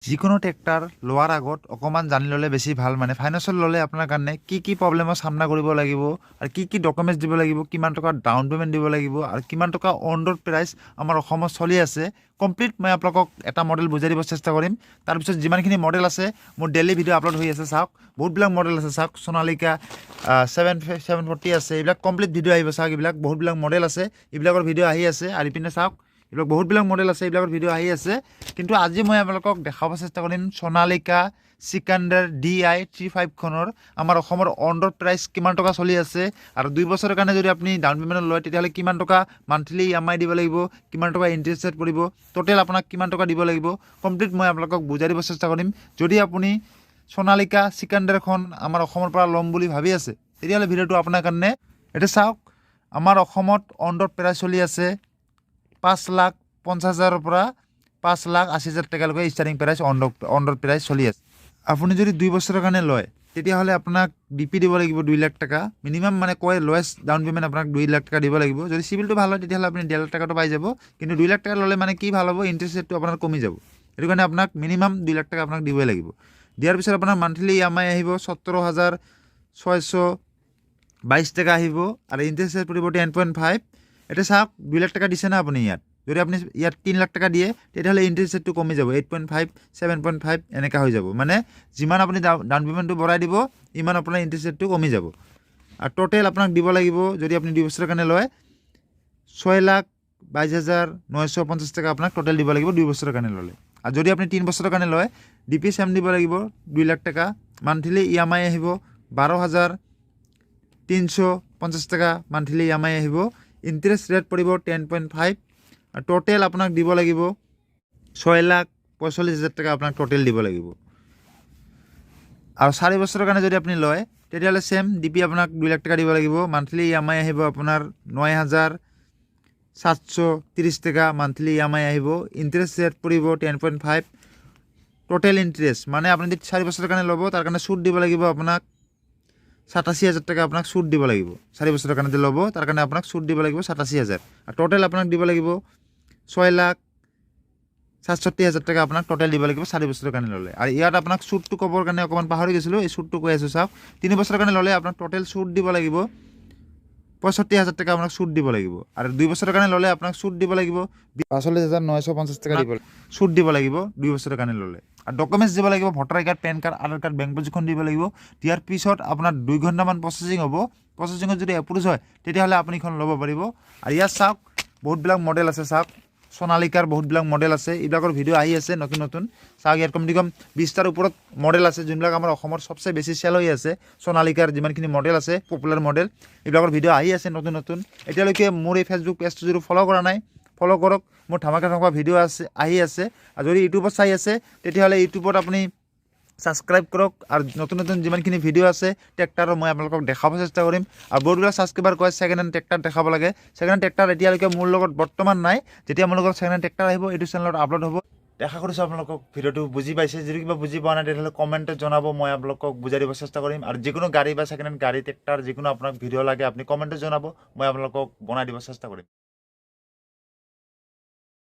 যিকোনো ট্ৰেক্টৰ লোৱাৰ আগত অকণমান জানি ল'লে বেছি ভাল। মানে ফাইনেন্সত ল'লে আপোনাৰ কাৰণে কি কি প্ৰব্লেমৰ সামনা কৰিব লাগিব আৰু কি কি ডকুমেণ্টছ দিব লাগিব, কিমান টকা ডাউন পে'মেণ্ট দিব লাগিব আৰু কিমান টকা অন ৰোড প্ৰাইচ আমাৰ অসমত চলি আছে, কমপ্লিট মই আপোনালোকক এটা মডেল বুজাই দিব চেষ্টা কৰিম। তাৰপিছত যিমানখিনি মডেল আছে, মোৰ ডেইলি ভিডিঅ' আপলোড হৈ আছে। চাওক, বহুতবিলাক মডেল আছে। চাওক, সোণালিকা 7740 আছে, এইবিলাক কমপ্লিট ভিডিঅ' আহিব। চাওক, এইবিলাক বহুতবিলাক মডেল আছে, এইবিলাকৰ ভিডিঅ' আহি আছে। আৰু ইপিনে চাওক, এইবিলাক বহুতবিলাক মডেল আছে, এইবিলাকৰ ভিডিঅ' আহি আছে। কিন্তু আজি মই আপোনালোকক দেখাব চেষ্টা কৰিম সোণালিকা চিকাণ্ডাৰ DI 35খনৰ আমাৰ অসমৰ অন ৰোড প্ৰাইচ কিমান টকা চলি আছে আৰু 2 বছৰৰ কাৰণে যদি আপুনি ডাউন পে'মেণ্ট লয়, তেতিয়াহ'লে কিমান টকা মান্থলি ইএমআই দিব লাগিব, কিমান টকা ইণ্টাৰেষ্ট ৰেট পৰিব, টোটেল আপোনাক কিমান টকা দিব লাগিব, কমপ্লিট মই আপোনালোকক বুজাই দিব চেষ্টা কৰিম। যদি আপুনি সোণালিকা চিকাণ্ডাৰখন আমাৰ অসমৰ পৰা ল'ম বুলি ভাবি আছে, তেতিয়াহ'লে ভিডিঅ'টো আপোনাৰ কাৰণে। এতিয়া চাওক, আমাৰ অসমত অন ৰোড প্ৰাইচ চলি আছে 5,50,000ৰ পৰা 5,80,000 টকালৈকে starting price, on road price চলি আছে। আপুনি যদি 2 বছৰৰ কাৰণে লয়, তেতিয়াহ'লে আপোনাক ডি পি দিব লাগিব 2 লাখ টকা মিনিমাম। মানে কয় লয়েষ্ট ডাউন পে'মেণ্ট আপোনাক 2 লাখ টকা দিব লাগিব। যদি চিবিলটো ভাল হয়, তেতিয়াহ'লে আপুনি 1.5 লাখ টকাটো পাই যাব। কিন্তু 2 লাখ টকা ল'লে মানে কি ভাল হ'ব, ইণ্টাৰেষ্ট ৰেটটো আপোনাৰ কমি যাব। সেইটো কাৰণে আপোনাক মিনিমাম 2 লাখ টকা আপোনাক দিবই লাগিব। দিয়াৰ পিছত আপোনাৰ মান্থলি ইএমআই আহিব 17,622 টকা আহিব আৰু ইণ্টাৰেষ্ট ৰেট পৰিব 10.5। এতিয়া চাওক, 2 লাখ টকা দিছে না আপুনি ইয়াত, যদি আপুনি ইয়াত 3 লাখ টকা দিয়ে, তেতিয়াহ'লে ইণ্টাৰেষ্ট ৰেটটো কমি যাব, 8.5, 7.5 এনেকুৱা হৈ যাব। মানে যিমান আপুনি ডাউন পে'মেণ্টটো বঢ়াই দিব, ইমান আপোনাৰ ইণ্টাৰেষ্ট ৰেটটো কমি যাব। আৰু ট'টেল আপোনাক দিব লাগিব, যদি আপুনি 2 বছৰৰ কাৰণে লয়, 6,22,950 টকা আপোনাক ট'টেল দিব লাগিব 2 বছৰৰ কাৰণে ল'লে। আৰু যদি আপুনি 3 বছৰৰ কাৰণে লয়, ডি পি চেম দিব লাগিব 2 লাখ টকা, মান্থলি ইএমআই আহিব 12,350 টকা মান্থলি ইএমআই আহিব, ইণ্টাৰেষ্ট ৰেট পৰিব 10.5 আৰু ট'টেল আপোনাক দিব লাগিব 6,45,000 টকা আপোনাক ট'টেল দিব লাগিব। আৰু 4 বছৰৰ কাৰণে যদি আপুনি লয়, তেতিয়াহ'লে ছেম ডি পি আপোনাক 2 লাখ টকা দিব লাগিব, মান্থলি ইএমআই আহিব আপোনাৰ 9,730 টকা মান্থলি ইএমআই আহিব, ইণ্টাৰেষ্ট ৰেট পৰিব 10.5। টোটেল ইণ্টাৰেষ্ট মানে আপুনি যদি 4 বছৰৰ কাৰণে ল'ব, তাৰ কাৰণে সুদ দিব লাগিব আপোনাক 87,000 টকা আপোনাক সুদ দিব লাগিব। 4 বছৰৰ কাৰণে যদি ল'ব, তাৰ কাৰণে আপোনাক সুদ দিব লাগিব 87,000 আৰু টোটেল আপোনাক দিব লাগিব 6,67,000 টকা আপোনাক টোটেল দিব লাগিব 4 বছৰৰ কাৰণে ল'লে। আৰু ইয়াত আপোনাক সুদটো ক'বৰ কাৰণে অকণমান পাহৰি গৈছিলোঁ, এই সুদটো কৈ আছোঁ। চাওক, 3 বছৰৰ কাৰণে ল'লে আপোনাক টোটেল সুদ দিব লাগিব 65,000 টকা আপোনাক সুদ দিব লাগিব। আৰু 2 বছৰৰ কাৰণে ল'লে আপোনাক সুদ দিব লাগিব 45,950 টকা দিব সুদ দিব লাগিব 2 বছৰৰ কাৰণে ল'লে। আৰু ডকুমেণ্টছ দিব লাগিব ভোটাৰ card, PAN card, আধাৰ কাৰ্ড, বেংক পাছবুকখন দিব লাগিব। দিয়াৰ পিছত আপোনাৰ 2 ঘণ্টামান প্ৰচেছিং হ'ব। প্ৰচেছিঙত যদি এপ্ৰুভ হয়, তেতিয়াহ'লে আপুনি এইখন ল'ব পাৰিব। আৰু ইয়াত চাওক, বহুতবিলাক মডেল আছে। চাওক, সোণালিকাৰ বহুতবিলাক মডেল আছে, এইবিলাকৰ ভিডিঅ' আহি আছে নতুন নতুন। চাওক, ইয়াত কমচে কম 20টাৰ ওপৰত মডেল আছে, যোনবিলাক আমাৰ অসমত চবচে বেছি চেল হৈ আছে। সোণালিকাৰ যিমানখিনি মডেল আছে, পপুলাৰ মডেল, এইবিলাকৰ ভিডিঅ' আহি আছে নতুন নতুন। এতিয়ালৈকে মোৰ এই ফেচবুক পেজটো যদি ফ'ল' কৰা নাই, ফ'ল' কৰক। মোৰ ধামাকা ধামাকা ভিডিঅ' আছে, আহি আছে। আৰু যদি ইউটিউবত চাই আছে, তেতিয়াহ'লে ইউটিউবত আপুনি ছাবস্ক্ৰাইব কৰক আৰু নতুন নতুন যিমানখিনি ভিডিঅ' আছে ট্ৰেক্টৰৰ, মই আপোনালোকক দেখাব চেষ্টা কৰিম। আৰু বহুতবিলাক ছাবস্ক্ৰাইবাৰ কয় ছেকেণ্ড হেণ্ড ট্ৰেক্টৰ দেখাব লাগে। ছেকেণ্ড হেণ্ড ট্ৰেক্টৰ এতিয়ালৈকে মোৰ লগত বৰ্তমান নাই। যেতিয়া মোৰ লগত ছেকেণ্ড হেণ্ড ট্ৰেক্টৰ আহিব, এইটো চেনেলত আপলোড হ'ব। আশা কৰিছোঁ আপোনালোকক ভিডিঅ'টো বুজি পাইছে। যদি কিবা বুজি পোৱা নাই, তেতিয়াহ'লে কমেণ্টত জনাব, মই আপোনালোকক বুজাই দিব চেষ্টা কৰিম। আৰু যিকোনো গাড়ী বা ছেকেণ্ড হেণ্ড গাড়ী, ট্ৰেক্টৰ, যিকোনো আপোনাক ভিডিঅ' লাগে, আপুনি কমেণ্টত জনাব, মই আপোনালোকক বনাই দিব চেষ্টা কৰিম।